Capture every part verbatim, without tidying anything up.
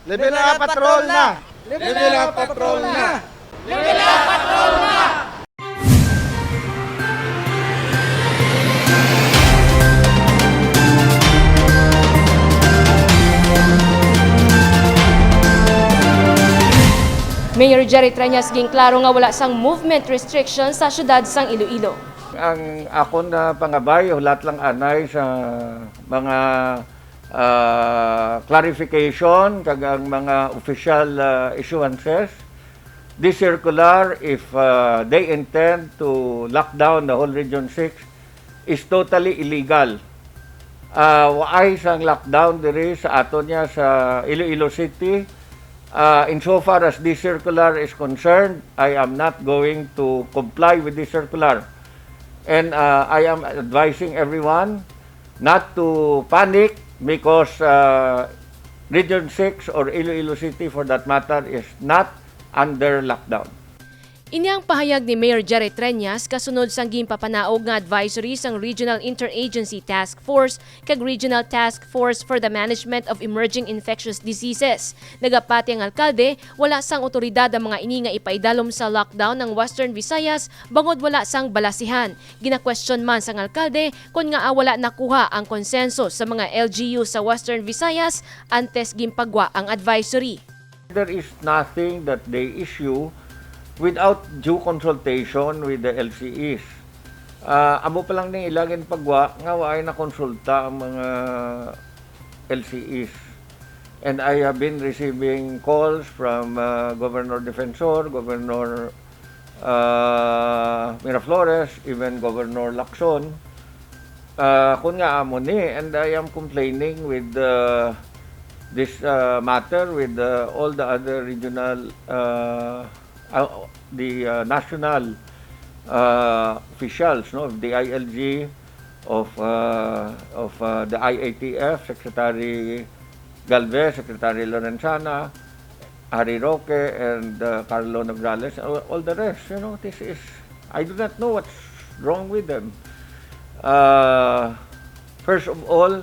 Level up, patrol na! Level up, patrol na! Mayor Jerry Treñas ginklaro nga wala sang movement restriction sa siyudad sang Iloilo. Ang akon na pangabay, hulat lang anay sa mga ah, clarification kag ang mga official ah, issuances. This circular, if ah, they intend to lock down the whole Region six, is totally illegal. Ah, waay sang lockdown diri sa aton niya sa Iloilo City. Ah, insofar as this circular is concerned, I am not going to comply with this circular. And ah, I am advising everyone not to panic because ah, Region six or Iloilo City, for that matter, is not under lockdown. Ini ang pahayag ni Mayor Jerry Treñas kasunod sang ginpapanaog nga advisory sang Regional Interagency Task Force kag Regional Task Force for the Management of Emerging Infectious Diseases. Nagapati ang alkalde, wala sang awtoridad ang mga ini nga ipaidalom sa lockdown ang Western Visayas bangod wala sang balasihan. Ginakwestiyon man sang alkalde kon ngaa wala nakuha ang konsenso sa mga L G U sa Western Visayas antes ginpagwa ang advisory. There is nothing that they issue without due consultation with the L C Es. Ah, amo pa lang ning ila ginpagwa nga waay nakonsulta ang mga L C Es. And I have been receiving calls from ah, Governor Defensor, Governor ah, Miraflores, even Governor Lacson, ah, kun nga amo ni, and I am complaining with uh, this uh, matter with uh, all the other regional, uh, uh, the uh, national uh, officials, no, of the I L G, of uh, of uh, the I A T F, Secretary Galvez, Secretary Lorenzana, Harry Roque, and uh, Carlo Nograles, all, all the rest. You know, this is, I do not know what's wrong with them. Uh, first of all,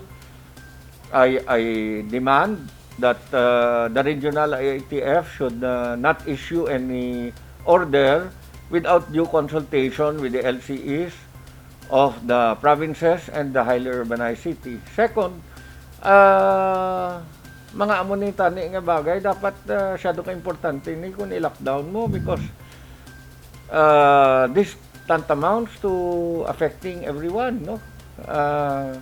I, I demand that uh, the regional I A T F should uh, not issue any order without due consultation with the L C Es of the provinces and the highly urbanized city. Second, ah, mga amo ni tani nga bagay, dapat ah, syado ka importante ni kung i-lockdown mo because ah, this tantamounts to affecting everyone, no? Ah,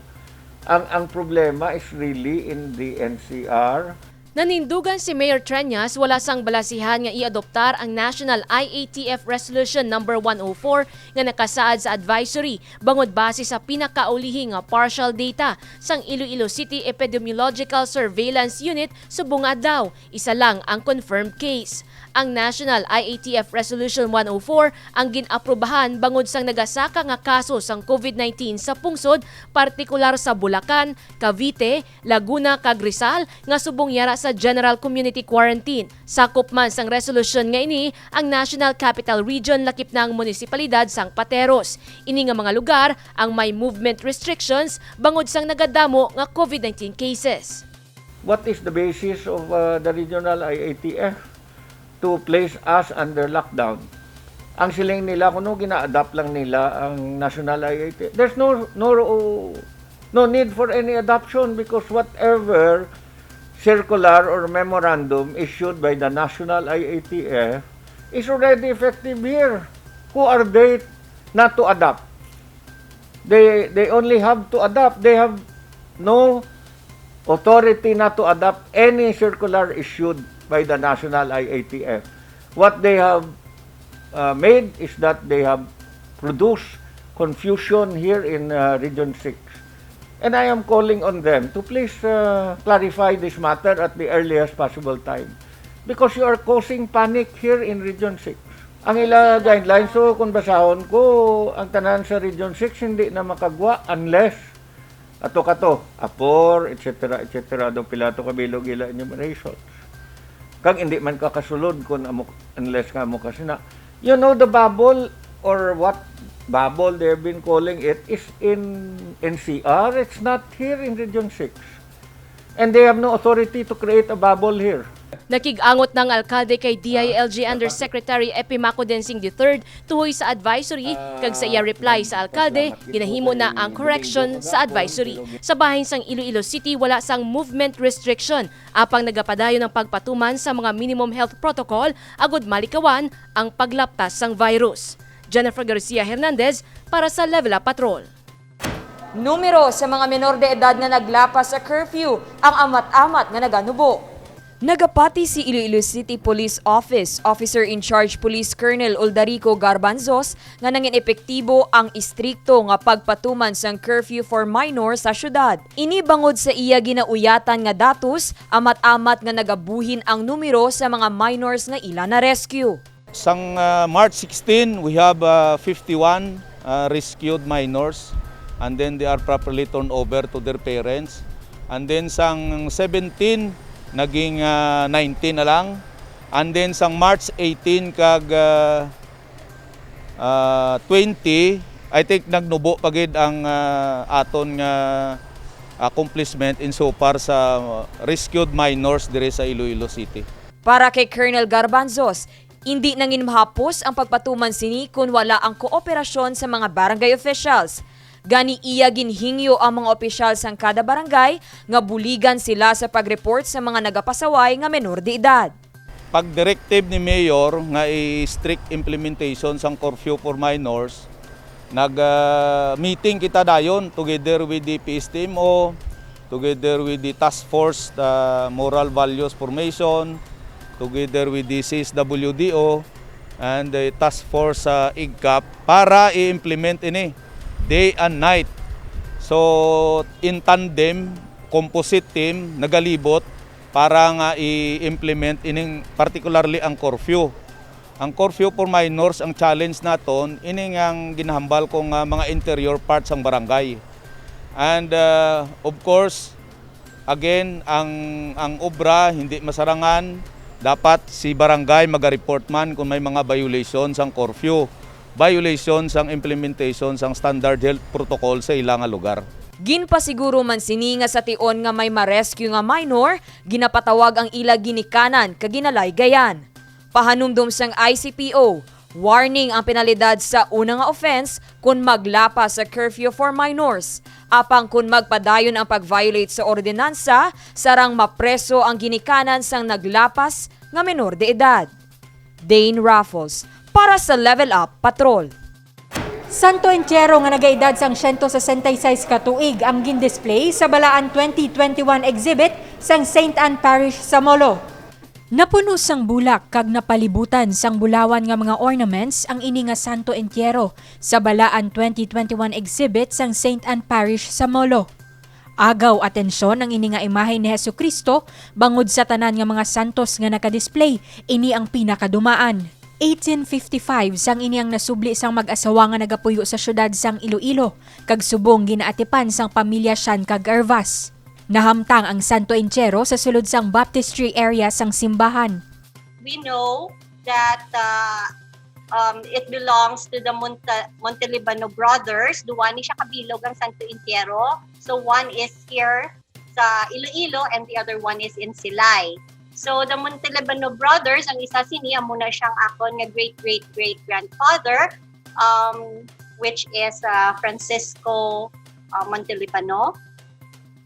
ang ang problema is really in the N C R. Nanindugan si Mayor Treñas wala sang balasihan nga i-adoptar ang National I A T F Resolution Number one oh four nga nakasaad sa advisory bangod base sa pinakaulihi nga partial data sang Iloilo City Epidemiological Surveillance Unit subong nga adlaw, isa lang ang confirmed case. Ang National I A T F Resolution one oh four ang gin-aprubahan bangod sang nagasaka nga kaso sang COVID nineteen sa pungsod, partikular sa Bulacan, Cavite, Laguna, kag Rizal nga subong yara sa general community quarantine. Sakop man sang resolusyon nga ini ang National Capital Region lakip na ang munisipalidad sang Pateros. Ini nga mga lugar ang may movement restrictions bangod sang nagadamo nga COVID nineteen cases. What is the basis of uh, the regional I A T F to place us under lockdown? Ang siling nila kuno gina-adapt lang nila ang national I A T F. There's no no no need for any adoption because whatever circular or memorandum issued by the national I A T F is already effective here. Who are they not to adopt? They they only have to adopt. They have no authority not to adopt any circular issued by the national I A T F. What they have uh, made is that they have produced confusion here in uh, Region six. And I am calling on them to please uh, clarify this matter at the earliest possible time. Because you are causing panic here in Region six. Ang ila guidelines, so kung basahon ko, ang tanan sa Region six hindi na makagwa unless ato ka to, apor, et cetera, et cetera, daw pila to ka bilog ila enumerations. Kag hindi man ka kasulod kung amo, unless nga amo ka sina. You know the bubble or what bubble they have been calling it is in N C R. It's not here in Region six. And they have no authority to create a bubble here. Nakig-angot na ang alkalde kay D I L G Undersecretary Epimaco Densing the third tuhoy sa advisory, kag sa iya reply sa alkalde, ginahimo na ang correction sa advisory. Sa bahin sang Iloilo City, wala sang movement restriction, apang nagapadayon ang pagpatuman sa mga minimum health protocol agud malikawan ang paglaptas sang virus. Jennifer Garcia Hernandez para sa Level Up Patrol. Numero sa mga menor de edad nga naglapas sa curfew ang amat-amat nga naganubo. Nagapati si Iloilo City Police Office Officer in Charge Police Colonel Uldarico Garbanzos nga nangin epektibo ang istrikto nga pagpatuman sang curfew for minor sa syudad. Ini bangod sa iya ginauyatan nga datos, amat-amat nga nagabuhin ang numero sa mga minors nga ila na-rescue. Sang uh, March sixteen, we have uh, fifty-one uh, rescued minors, and then they are properly turned over to their parents. And then sang seventeen, naging uh, nineteen na lang. And then sang March eighteen kag uh, uh, twenty, I think nagnubo pa gid ang uh, aton nga accomplishment in so far sa rescued minors diri sa Iloilo City. Para kay Colonel Garbanzos, indi nangin mahapos ang pagpatuman sini kon wala ang kooperasyon sa mga barangay officials. Gani iya ginhingyo ang mga opisyal sang kada barangay nga buligan sila sa pag-report sa mga nagapasaway nga menor de edad. Pag directive ni Mayor nga i-strict implementation sang curfew for minors, nag ah, meeting kita dayon together with the P S T M O, together with the Task Force uh, Moral Values Formation, together with the C S W D O and the Task Force uh, IGCAP para i-implement ini day and night. So in tandem, composite team nagalibot para nga i-implement ining particularly ang curfew. Ang curfew for minors, ang challenge naton ini nga ang ginahambal ko nga mga interior parts sang barangay. And uh, of course, again, ang ang obra hindi masarangan, dapat si barangay maga-report man kung may mga violation sang curfew, violation sang implementation sang standard health protocol sa ila nga lugar. Ginpasiguro man sini nga sa tion nga may ma-rescue nga minor, ginapatawag ang ila ginikanan kag ginalaygayan. Pahanumdom sang I C P O, warning ang penalidad sa una nga offense kon maglapas sa curfew for minors. Apang kon magpadayon ang pag-violate sa ordinansa, sarang mapreso ang ginikanan sang naglapas nga menor de edad. Dane Raffles para sa Level Up Patrol. Santo Entierro nga nagaedad sang siyento sesenta y seis ka tuig ang gindisplay sa Balaan twenty twenty-one exhibit sang Saint Ann Parish sa Molo. Napuno sang bulak kag napalibutan sang bulawan nga mga ornaments ang ini nga Santo Entierro sa Balaan twenty twenty-one exhibit sang Saint Ann Parish sa Molo. Agaw atensyon ang ini nga imahe ni Jesu-Cristo bangod sa tanan nga mga santos nga nakadisplay, ini ang pinakadumaan. Eighteen fifty-five sang ini ang nasubli sang mag-asawa nga nagapuyo sa siyudad sang Iloilo, kag subong ginaatipan sang pamilya Shan kag Hervas. Nahamtang ang Santo Entierro sa sulod sang baptistry area sang simbahan. We know that uh, um, it belongs to the Monte- Montelibano brothers. Duwa ni siya kabilog ang Santo Entierro. So one is here sa Iloilo and the other one is in Silay. So the Montelibano brothers, ang isa sini amo na siyang akon nga great great great grandfather, um, which is uh, Francisco uh, Montelibano.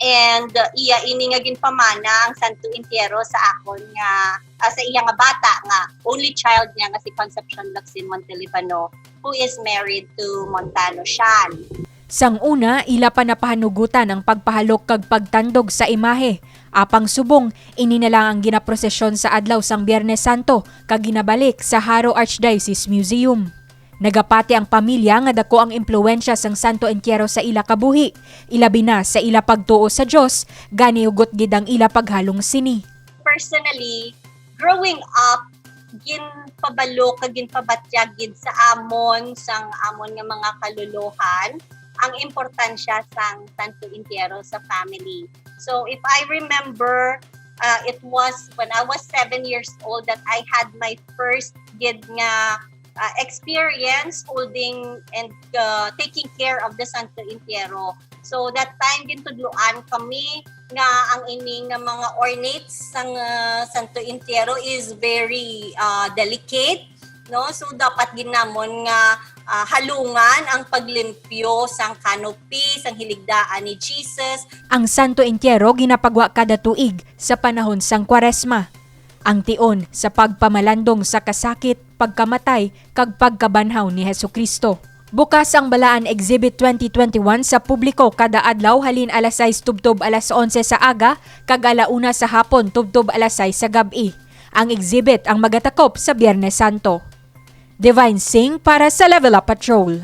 And uh, iya ini nga ginpamana ang Santo Entierro sa akon nga ah, sa iya nga bata nga only child niya nga si Concepcion Locsin Montelibano, who is married to Montano Shan. Sang una, ila pa napahanugutan ang pagpahalok kag pagtandog sa imahe. Apang subong, ini na lang ang ginaprosesyon sa adlaw sang Biyernes Santo kag ginabalik sa Jaro Archdiocese Museum. Nagapati ang pamilya nga dako ang impluwensya sang Santo Entierro sa ila kabuhi, ilabi na sa ila pagtuo sa Dios, gani hugot gid ang ila paghalong sini. Personally, growing up, ginpabalo kag ginpabatyag gid sa amon, sang amon nga mga kaluluhan, ang importansya sang Santo Entierro sa family. So if I remember, uh, it was when I was seven years old that I had my first gid nga uh, experience holding and uh, taking care of the Santo Entierro. So that time, gintudloan kami nga ang ini nga mga ornates sang ah, Santo Entierro is very ah, delicate, no? So dapat gid namon nga ah, halungan ang paglimpyo sang canopy, sang hiligdaan ni Jesus. Ang Santo Entierro ginapagwa kada tuig sa panahon sang Kwaresma. Ang tion sa pagpamalandong sa kasakit, pagkamatay, kag pagkabanhaw ni Jesu-Cristo. Bukas ang Balaan Exhibit twenty twenty-one sa publiko kada adlaw halin alas sais tubtob alas onse sa aga kag ala una sa hapon tubtob alas sais sa gab-i. Ang exhibit ang magatakop sa Biyernes Santo. Divine Singh para sa Level Up Patrol.